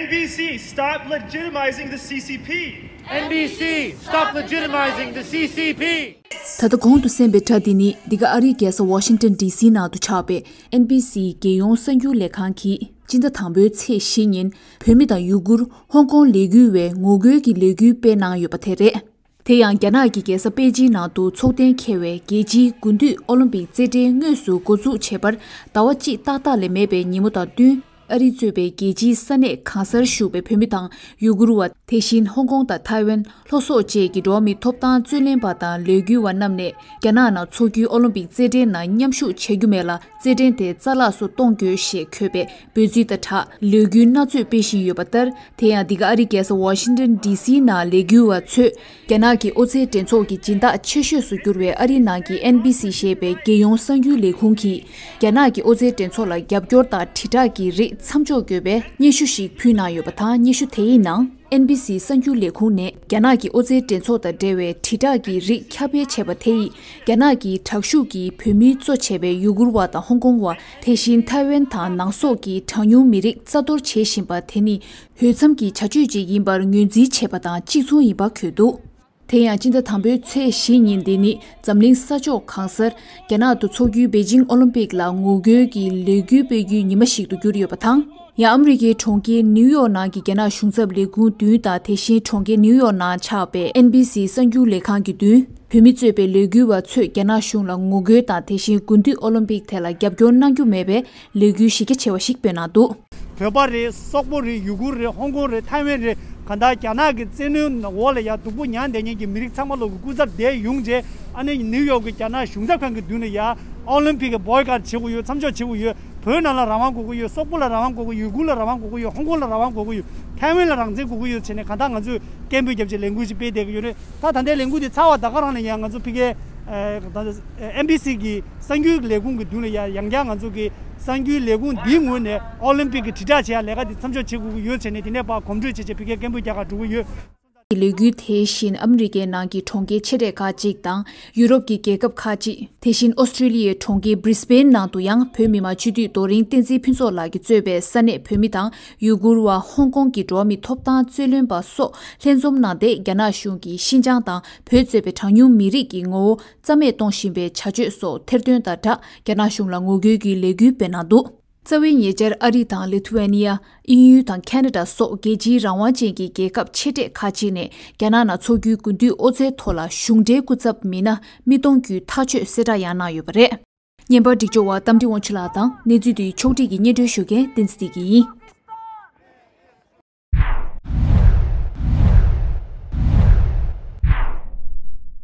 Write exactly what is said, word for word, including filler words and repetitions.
N B C, stop legitimizing the C C P. N B C, stop legitimizing the C C P. ད་ལྟ་གོང་དུ་གསན་པའི་སྒྲ་འདི་ནི་འདི་ག་ཨ་རིའི་རྒྱལ་ས་Washington D C ནང་དུ་ཆགས་པའི་N B C རྒྱལ་ཡོངས་གསར་འགྱུར་ལས་ཁང་གིས་སྤྱི་ཟླ་དང་པོའི་ཚེས་བཞི་ཉིན་བོད་མི་དང་ཡུ་གུར་ཧོང་ཀོང་ལས་འགུལ་བའི་ངོ་རྒོལ་གྱི་ལས་འགུལ་སྤེལ་གནང་ཡོད་པ་དེ་རེད། དེ་ཡང་རྒྱ་ནག་གི་རྒྱལ་ས་པེ་ཅིང་ནང་དུ་འཚོགས་གཏན་འཁེལ་བའི་རྒྱལ་སྤྱིའི་དགུན་དུས་ཨོ་ལིམ་པིག་རྩེད་འགྲན་དངོས་སུ་འགོ་འཛུགས་བྱེད་པར་ཟླ་བ་གཅིག་ཏག་ཏག་ལས་མེད་པའི་ཉིན་མོ་དང་བསྟུན། ཨ་རི་གཙོས་པའི་རྒྱལ་སྤྱིའི་ས་གནས་གང་སར་བཞུགས་པའི་བོད་མི་དང་ཡུ་གུར་བ། དེ་བཞིན་ཧོང་ཀོང་དང་ཐའེ་ཝན། ལྷོ་སོག་བཅས་ཀྱི་འགྲོ་བ་མིའི་ཐོབ་ཐང་རྩོད་ལེན་པ་དང་ལས་འགུལ་བ་རྣམས་ནས་རྒྱ་ནག་ནང་འཚོགས་རྒྱུའི་ཨོ་ལིམ་པིག་རྩེད་འགྲན་ནང་མཉམ་ཞུགས་བྱ་རྒྱུ་མེད་ལ། རྩེད་འགྲན་དེ་རྩ་བརླག་སུ་གཏོང་དགོས་ཞེས་འཁོད་པའི་འབོད་ཚིག་དང་སྦྲགས་ལས་འགུལ་སྣ་ཚོགས་སྤེལ་བཞིན་ཡོད་པ་ལྟར། དེ་ཡང་འདི་ག་ཨ་རིའི་རྒྱལ་ས་Washington D C ནང་ལས་འགུལ་བ་ཚོས། རྒྱ་ནག་གི་ཨོ་རྩལ་འགྲན་ཚོགས་ཀྱི་སྦྱིན་བདག་ཆེ་ཤོས་སུ་གྱུར་བའི་ཨ་རིའི་ནང་གི་N B C ཞེས་པའི་རྒྱལ་ཡོངས་གསར་འགྱུར་ལས་ཁུངས་ཀྱིས། རྒྱ་ནག་གི་ཨོ་རྩལ་འགྲན་ཚོགས་ལ་རྒྱབ་སྐྱོར་དང་དྲིལ་བསྒྲགས་ཀྱི་རིགས་མཚམས་འཇོག་དགོས་པའི་སྙན་ཞུ་ཞིག་ཕུལ་གནང་ཡོད་པ་དང་། སྙན་ཞུ་དེའི་ནང་N B C གསར་འགྱུར་ལས་ཁུངས་ནས། རྒྱ་ནག་གི་ཨོ་རྩལ་འགྲན་ཚོགས་དང་འབྲེལ་བའི་དྲིལ་བསྒྲགས་ཀྱི་རིགས་ཁྱབ་སྤེལ་བྱས་པ་དེ་ཡིས། རྒྱ་ནག་གི་དྲག་ཤུགས་ཀྱིས་བོད་མིའི་གཙོ་བྱས་པའི་ཡུ་གུར་བ་དང་ཧོང་ཀོང་བ། དེ་བཞིན་ཐའེ་ཝན་དང་ནང་སོག་གི་གྲངས་ཉུང་མི་རིགས་རྩ་གཏོར་བྱེད་བཞིན་པ་དེ་ནི། འོས་འཚམ་གྱི་བྱ་སྤྱོད་ཅིག་ཡིན་པར་ངོས་འཛིན་བྱས་པ་དང་གཅིག་མཚུངས་ཡིན་པ་འཁོད་འདུག་དེ་ཡང་སྤྱི་ཟླ་དང་པོའི་ཚེས་བཞི་ཉིན་འདི་ནི་འཛམ་གླིང་ས་ཕྱོགས་གང་སར་རྒྱ་ནག་ཏུ་འཚོགས་རྒྱུའི་པེ་ཅིང་ཨོ་ལིམ་པིག་ལ་ངོ་རྒོལ་གྱི་ལས་འགུལ་སྤེལ་རྒྱུའི་ཉི་མ་ཞིག་ཏུ་གྱུར་ཡོད་པ་དང་། ཡང་ཨ་མི་རི་ཀའི་གྲོང་ཁྱེར་ནིའུ་ཡོག་ནང་གི་རྒྱ་ནག་གཞུང་ཚབ་ལས་ཁུངས་མདུན་དང་། དེ་བཞིན་གྲོང་ཁྱེར་ནིའུ་ཡོག་ནང་ཆགས་པའི་N B C གསར་འགྱུར་ལས་ཁང་གི་མདུན། བོད་མི་གཙོས་པའི་ལས་འགུལ་བ་ཚོས་རྒྱ་ནག་གཞུང་ལ་ངོ་རྒོལ་དང་། དེ་བཞིན་དགུན་དུས་ཨོ་ལིམ་པིག་དེ་ལ་རྒྱབ་སྐྱོར་གནང་རྒྱུ་མེད་པའི་ལས་འགུལ་གཞི་རྒྱ་ཆེ་བ་ཞིག་སྤེལ་གནང་འདུག་བོད་པ་རེད། སོག་པོ་རེད། ཡུ་གུར་རེད། ཧོང་ཀོང་རེད། ཐའེ་ཝན་རེད། གང་ལྟར་རྒྱ་ནག་གི་བཙན་གནོན་འོག་ལ་ཡ་སྡུག་པོ་མྱངས་བསྡད་མཁན་གྱི་མི་རིགས་ཚང་མ་ལོག་གི་སྐུ་ཚབ་དེ་ཡོང་རྗེས། ཨ་ནི་ནིའུ་ཡོག་གི་རྒྱ་ནག་གཞུང་ཚབ་ཁང་གི་མདུན་ལ་ཡ་ཨོ་ལིམ་པིག་གི་བོའི་ཀོཊ་བྱེད་དགོས་ཡོད། མཚམས་འཇོག་བྱེད་དགོས་ཡོད། བོད་ནང་ལ་རང་དབང་དགོས་ཀྱི་ཡོད། སོག་པོ་ལ་རང་དབང་དགོས་ཀྱི་ཡོད། ཡུ་གུར་ལ་རང་དབང་དགོས་ཀྱི་ཡོད། ཧོང་ཀོང་ལ་རང་དབང་དགོས་ཀྱི་ཡོད། ཐའེ་ཝན་ལ་རང་བཙན་དགོས་ཀྱི་ཡོད་ཟེར་ནས་གང་ལྟར་ང་ཚོས་སྐད་འབོད་བརྒྱབ་བྱས་ལས་འགུལ་ཞིག་སྤེལ་བསྡད་ཀྱི་ཡོད་རེད། ད་ད་ལྟའི་ལས་འགུལ་འདི་ཚར་བ་ད་ག་རང་ནས་ཡང་ང་ཚོ་ཕ་གིའི་ཨེ་ཨེམ་བྷི་སི་གི་གསར་འགྱུར་ལས་ཁུངས་ཀྱི་མདུན་ལ་ཡ་ཡང་བསྐྱར་ང་ཚོ་གི་གསར་འགྱུར་ལས་ཁུངས་འདིའི་ངོས་ནས་ཨོ་ལིམ་པིག་གི་དྲིལ་བསྒྲགས་བྱེད་ཡ་ལས་ཀ་འདི་མཚམས་འཇོག་བྱེད་དགོས་ཀྱི་ཡོད་ཟེར་ནས་དེ་ནས་ཕར་གོམ་བགྲོད་བྱས་བྱས་ཕ་གིར་སྐད་འབོད་རྒྱག་གར་འགྲོ་གི་ཡོད། ལས་འགུལ་དེ་བཞིན་ཨ་མི་རི་ཀའི་ནང་གི་གྲོང་ཁྱེར་ཆེ་གྲས་ཁག་ཅིག་དང་ཡུ་རོབ་ཀྱི་རྒྱལ་ཁབ་ཁག་ཅིག་དེ་བཞིན་ཨོ་སི་ཀྲི་ལི་ཡའི་གྲོང་ཁྱེར་Brisbane ནང་དུ་ཡང་བོད་མི་མང་སྤྱི་འཐུས་རྡོ་རིང་བསྟན་འཛིན་ཕུན་ཚོགས་ལགས་ཀྱིས་གཙོས་པའི་ས་གནས་བོད་མི་དང་ཡུ་གུར་བ། ཧོང་ཀོང་གི་འགྲོ་བ་མིའི་ཐོབ་ཐང་རྩོད་ལེན་པ་སོགས་ལྷན་འཛོམས་གནང་སྟེ། རྒྱ་ནག་གཞུང་གིས་ཤིན་ཅང་དང་བོད་གཙོས་པའི་གྲངས་ཉུང་མི་རིགས་ཀྱི་ངོ་བོ་རྩ་མེད་གཏོང་བཞིན་པའི་བྱ་སྤྱོད་སོགས་ཐེར་འདོན་དང་སྦྲགས། རྒྱ་ནག་གཞུང་ལ་ངོ་རྒོལ་གྱི་ལས་འགུལ་སྤེལ་གནང་འདུག་རྩ་བའི་ཉེ་ཆར་ཨ་རི་དང་ལི་ཐུ་ཝེ་ནི་ཡ། དབྱིན་ཡུལ་དང་ཁེ་ན་ཌ་སོགས་རྒྱལ་སྤྱིའི་རང་དབང་ཅན་གྱི་རྒྱལ་ཁབ་ཆེ་གྲས་ཁག་ཅིག་ནས་རྒྱ་ནག་ནང་འཚོགས་རྒྱུའི་དགུན་དུས་ཨོ་རྩལ་ཐོག་ལ་གཞུང་འབྲེལ་སྐུ་ཚབ་མི་སྣ་མི་གཏོང་རྒྱུའི་ཐག་གཅོད་གསལ་བསྒྲགས་ཡང་གནང་ཡོད་པ་རེད། བརྙན་པར་སྒྲིག་སྦྱོར་བ་རྟ་མགྲིན་དབང་ཕྱུག་ལགས་དང་། གནས་ཚུལ་འདི་ཕྱོགས་སྒྲིག་གིས་སྙན་སྒྲོན་ཞུ་མཁན་བསྟན་འཛིན་བདེ་སྐྱིད་ཡིན།